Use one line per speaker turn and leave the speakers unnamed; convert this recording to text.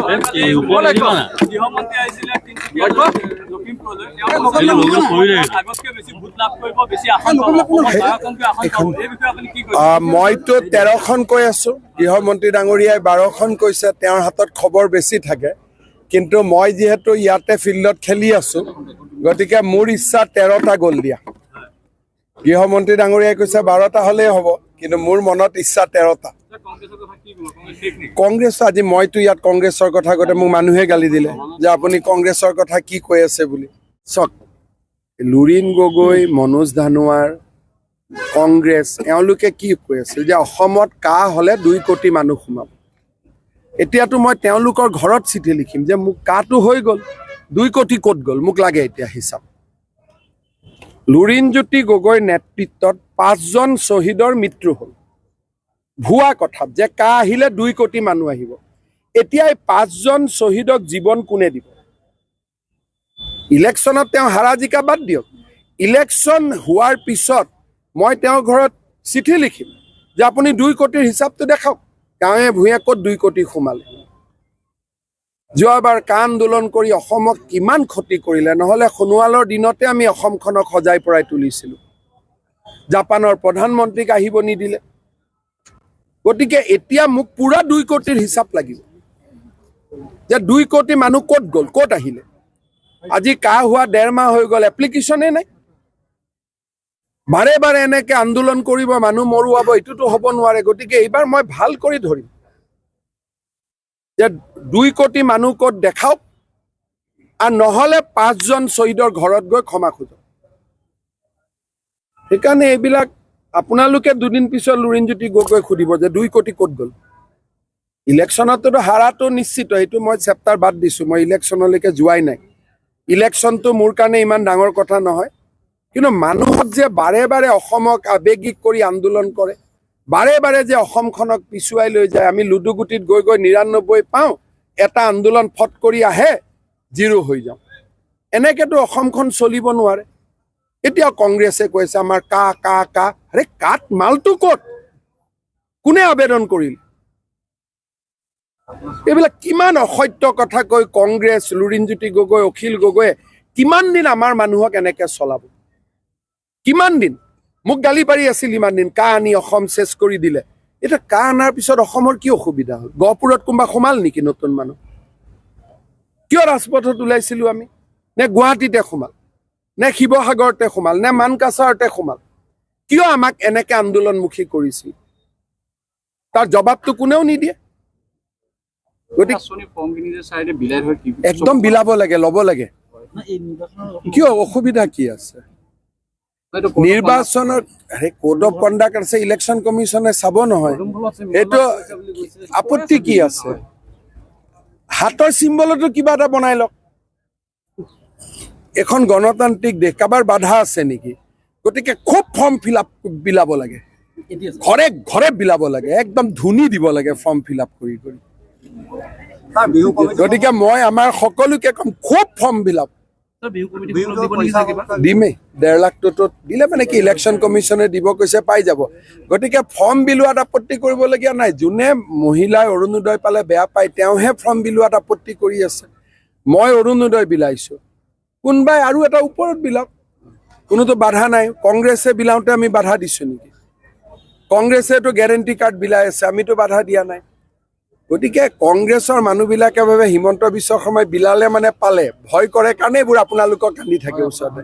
গৃহমন্ত্ৰী আহিছিলে তিনিচুকীয়ালৈ, লখিমপুৰলৈ। তেওঁ আগতকৈ বেছি ভোট লাভ কৰিব, বেছি আসন পাব, অসমত 12খনকৈ আসন পাব। এই বিষয়ে আপুনি কি কৈছে?
মইতো 13খন কৈ আছো, গৃহমন্ত্ৰী ডাঙৰীয়াই 12খন কৈছে। তেওঁৰ হাতত খবৰ বেছি থাকে, কিন্তু মই যিহেতু ইয়াতে ফিল্ডত খেলি আছো, গতিকে মোৰ ইচ্ছা 13টা গ'ল দিয়া। গৃহমন্ত্ৰী ডাঙৰীয়াই কৈছে 12টা হ'লেই হ'ব, কিন্তু মোৰ মনত ইচ্ছা 13টা।
কংগ্ৰেছৰ কথা কি ক'ব? কংগ্ৰেছ শেষ নেকি?
কংগ্ৰেছ আজি মইতো ইয়াত কংগ্ৰেছৰ কথা কওঁতে মোক মানুহে গালি দিলে যে আপুনি কংগ্ৰেছৰ কথা কি কৈ আছে বুলি। চাওক, লুৰিণ গগৈ, মনোজ ধানোৱাৰ, কংগ্ৰেছ, এওঁলোকে কি কৈ আছিল যে অসমত কা হ'লে 2 কোটি মানুহ সোমাব। এতিয়াতো মই তেওঁলোকৰ ঘৰত চিঠি লিখিম যে মোক কাটো হৈ গ'ল, 2 কোটি ক'ত গ'ল, মোক লাগে এতিয়া হিচাপ। লুৰিণজ্যোতি গগৈৰ নেতৃত্বত 5জন শ্বহীদৰ মৃত্যু হ'ল ভুৱা কথাত যে কা আহিলে 2 কোটি মানুহ আহিব। এতিয়া এই 5জন শ্বহীদক জীৱন কোনে দিব? ইলেকশ্যনত তেওঁ হাৰা জিকা বাদ দিয়ক, ইলেকশ্যন হোৱাৰ পিছত মই তেওঁৰ ঘৰত চিঠি লিখিম যে আপুনি 2 কোটিৰ হিচাপটো দেখাওক, গাঁৱে ভূঞে ক'ত 2 কোটি সোমালে। যোৱাবাৰ কা আন্দোলন কৰি অসমক কিমান ক্ষতি কৰিলে, নহ'লে সোণোৱালৰ দিনতে আমি অসমখনক সজাই পৰাই তুলিছিলোঁ। জাপানৰ প্ৰধানমন্ত্ৰীক আহিব নিদিলে। গতিকে এতিয়া মোক পুৰা 2 কোটিৰ হিচাপ লাগিব যে 2 কোটি মানুহ ক'ত গ'ল, ক'ত আহিলে। আজি কা হোৱা 1.5 মাহ হৈ গ'ল, এপ্লিকেশ্যনেই নাই। বাৰে বাৰে এনেকে আন্দোলন কৰিব, মানুহ মৰুৱাব, এইটোতো হ'ব নোৱাৰে। গতিকে এইবাৰ মই ভাল কৰি ধৰিম যে 2 কোটি মানুহ ক'ত দেখাওক, আৰু নহ'লে 5জন শ্বহীদৰ ঘৰত গৈ ক্ষমা খোজক। সেইকাৰণে এইবিলাক আপোনালোকে দুদিন পিছত লুৰিণজ্যোতি গগৈ সুধিব যে 2 কোটি ক'ত গ'ল। ইলেকশ্যনততো হাৰাটো নিশ্চিত, সেইটো মই চেপ্টাৰ বাদ দিছোঁ, মই ইলেকশ্যনলৈকে যোৱাই নাই। ইলেকশ্যনটো মোৰ কাৰণে ইমান ডাঙৰ কথা নহয়, কিন্তু মানুহক যে বাৰে বাৰে অসমক আৱেগিক কৰি আন্দোলন কৰে, বাৰে বাৰে যে অসমখনক পিছুৱাই লৈ যায়। আমি লুডুগুটিত গৈ গৈ 99 পাওঁ, এটা আন্দোলন ফট কৰি আহে, জিৰ' হৈ যাওঁ। এনেকেতো অসমখন চলিব নোৱাৰে। এতিয়া কংগ্ৰেছে কৈছে আমাৰ কা কা কা, আৰে কাত মালটো ক'ত, কোনে আবেদন কৰিল? এইবিলাক কিমান অসত্য কথা কৈ কংগ্ৰেছ, লুৰিণজ্যোতি গগৈ, অখিল গগৈয়ে কিমান দিন আমাৰ মানুহক এনেকে চলাব? কিমান দিন মোক গালি পাৰি আছিল ইমান দিন, কা আনি অসম চেচ কৰি দিলে। এতিয়া কা অনাৰ পিছত অসমৰ কি অসুবিধা হ'ল? গহপুৰত কোনোবা সোমাল নেকি নতুন মানুহ? কিয় ৰাজপথত ওলাইছিলো আমি? নে গুৱাহাটীতে সোমাল, নে শিৱসাগৰতে সোমাল, নে মানকাছাৰতে সোমাল? কিয় আমাক এনেকে আন্দোলনমুখী কৰিছিল? তাৰ জবাবটো কোনেও নিদিয়ে। গতিকে একদম বিলাব লাগে, ল'ব লাগে। কিয় অসুবিধা কি আছে? নিৰ্বাচনৰ কোড অফ কণ্ডাক্ট আছে, ইলেকশ্যন কমিশ্যনে চাব নহয়, এইটো আপত্তি কি আছে? হাতৰ চিম্বলতো কিবা এটা বনাই লওক। এখন গণতান্ত্ৰিক দেশ, কাৰোবাৰ বাধা আছে নেকি? গতিকে খুব ফৰ্ম ফিল আপ বিলাব লাগে, ঘৰে ঘৰে বিলাব লাগে, একদম ধুনি দিব লাগে ফৰ্ম ফিল আপ কৰি কৰি। গতিকে মই আমাৰ সকলোকে কম, খুব ফৰ্ম ফিল আপ দিমেই। 1.5 লাখটোতো দিলে মানে কি, ইলেকশ্যন কমিশ্যনে দিব কৈছে, পাই যাব। গতিকে ফৰ্ম বিলোৱাত আপত্তি কৰিবলগীয়া নাই। যোনে মহিলাই অৰুণোদয় পালে বেয়া পায়, তেওঁহে ফৰ্ম বিলোৱাত আপত্তি কৰি আছে। মই অৰুণোদয় বিলাইছো, কোনোবাই আৰু এটা ওপৰত বিলাওক, কোনোতো বাধা নাই। কংগ্ৰেছে বিলাওঁতে আমি বাধা দিছো নেকি? কংগ্ৰেছেতো গেৰেণ্টি কাৰ্ড বিলাই আছে, আমিতো বাধা দিয়া নাই। গতিকে কংগ্ৰেছৰ মানুহবিলাকে ভাবে হিমন্ত বিশ্ব শৰ্মাই বিলালে মানে পালে, ভয় কৰে কাৰণে এইবোৰ আপোনালোকক কান্দি থাকে ওচৰতে।